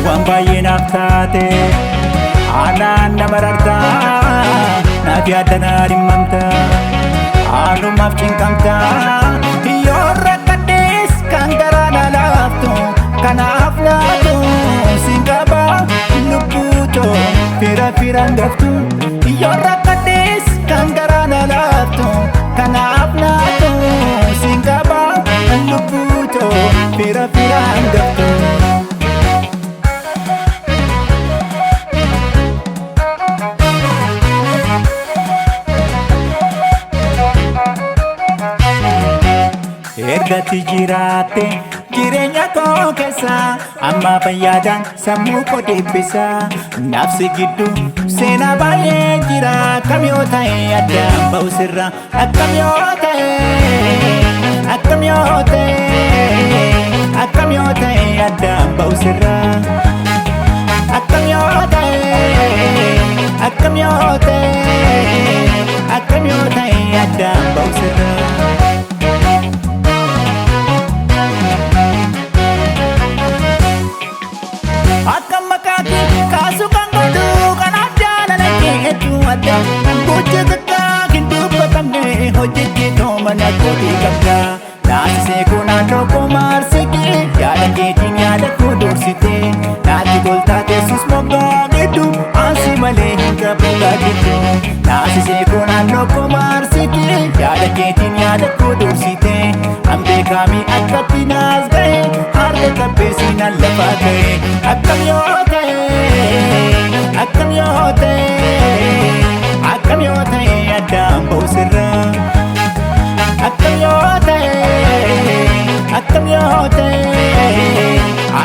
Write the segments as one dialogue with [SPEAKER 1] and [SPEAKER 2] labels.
[SPEAKER 1] Waan baay'ee naaf taate, aanaan nama rartaa, naaf yaadda naa dhimmamta, aanumaaf cinqamta. Yoo rakkadhees kan garaa na laaftu, kanaaf laatu sin qaba lubbuutoo fira firaan gaftu. Yoo rakkadhees kan garaa na laaftu, kanaaf laatu sin qaba lubbuutoo fira firaan gaftu. Ergatti jiraatte jireenya koo keessa, amma fayyaadhaan sammuu koo dhiphisa. Nafsi gidduu seenaa baay'ee jira, akkam yoo ta'e addaan ba'u sirra, akkam yoo ta'e, akkam yoo ta'e, akkam yoo ta'e addaan ba'u sirra, akkam yoo ta'e, akkam yoo ta'e, akkam yoo ta'e addaan ba'u sirra. Akka maqaatti kaasu kan godhu kanaaf jaalala keetu adda. Gocha xiqqaa hin dubbatamne hojjechiitoo mana kootii qabda. Naasisee kun naannoo koo maarsite, yaada keetiin yaada koo dursite. Naatti toltaa teessus moggaa gidduu, ansi malee hin qabu gaaddidduu. Naasisee kun naannoo koo maarsite, yaada keetiin yaada koo dursite. An beekaami akkatti naas ga'e, harka qabbeessiin an lafaa ka'e. Akkam yoo ta'e, akkam yoo ta'e, akkam yoo ta'e addaan ba'u sirra. Akkam yoo ta'e, akkam yoo ta'e,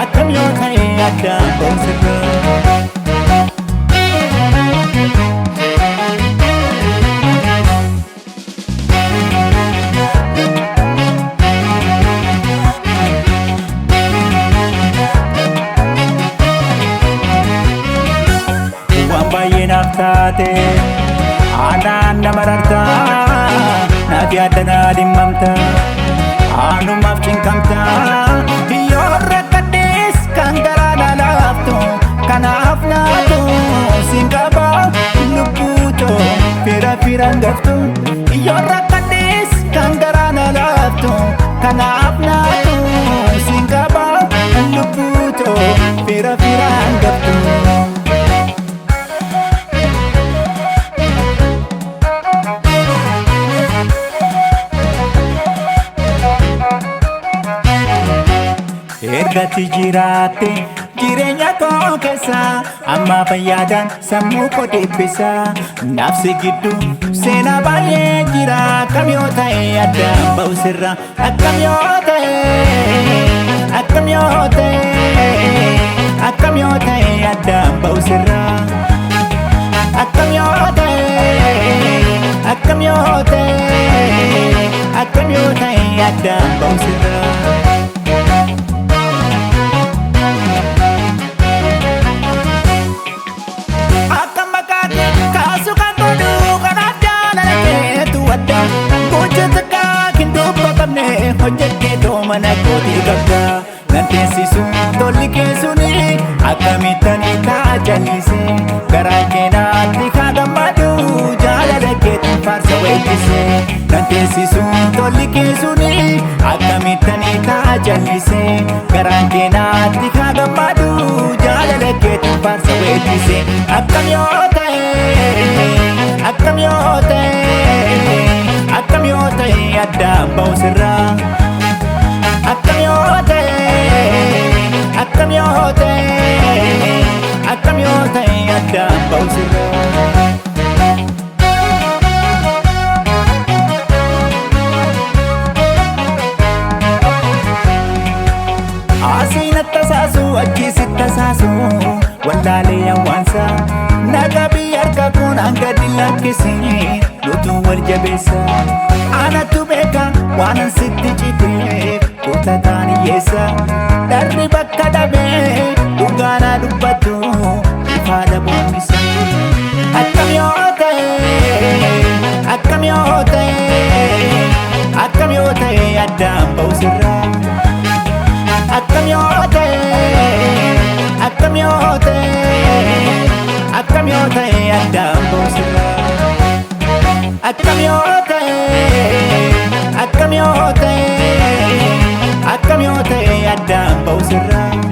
[SPEAKER 1] akkam yoo ta'e addaan ba'u sirra. Waan baay'ee naaf taate, aanaan nama rartaa, naaf yaadda naa dhimmamta, aanumaaf cinqamta. Yoo rakkadhees kan garaa na laaftu, kanaaf naatu sin qaba lubbuutoo fira firaan gaftu. Yoo rakkadhees kan garaa na laaftu, kanaaf naatu sin qaba lubbuutoo fira firaan gaftu. Ergatti jiraatte jireenya koo keessa, amma fayyaadhaan sammuu koo dhiphisa. Nafsi gidduu seenaa baay'ee jira, akkam yoo ta'e addaan ba'u sirra, akkam yoo ta'e, akkam yoo ta'e, akkam yoo ta'e addaan ba'u sirra, akkam yoo ta'e, akkam yoo ta'e, akkam yoo ta'e addaan ba'u sirra. Akka maqaatti kaasu kan godhu kanaaf jaalala keetu adda. Gocha xiqqaa hin dubbatamne hojjetteetoo mana kootii qabda. Nan teessisu tolli keessuni, akkamittan kaa jallise, garaan keenaatti haa gammadu, jaalala keetiin faarsa weeddise. Nan teessisu tolli keessuni, akkamittan kaa jallise, garaan keenaatti haa gammadu, jaalala keetiin faarsa weeddise. Akkam yoo ta'e, akkam yoo ta'e, akkam yoo ta'e addaan ba'u sirraa. Akkam yoo ta'e, akkam yoo ta'e, akkam yoo ta'e addaan ba'u sirraa. Asiin attasaasu achiis ittasaasu wallaalee hawwaansa naga biyya harka kun hanga rakkisee nutu wal jabeessa. Anatu beeka waanan sitti citee kutataan hiyyeessa. Dharri bakka dhabee dhugaanaa dubbatu ifaa dhabuun isa. Akkam yoo ta'e, akkam yoo ta'e, akkam yoo ta'e addaan ba'u sirraa. Akkam yoo ta'e, akkam yoo ta'e, akkam yoo ta'e addaan ba'u sirraa. Akkam yoo ta'e, akkam yoo ta'e, akkam yoo ta'e addaan ba'u sirraa.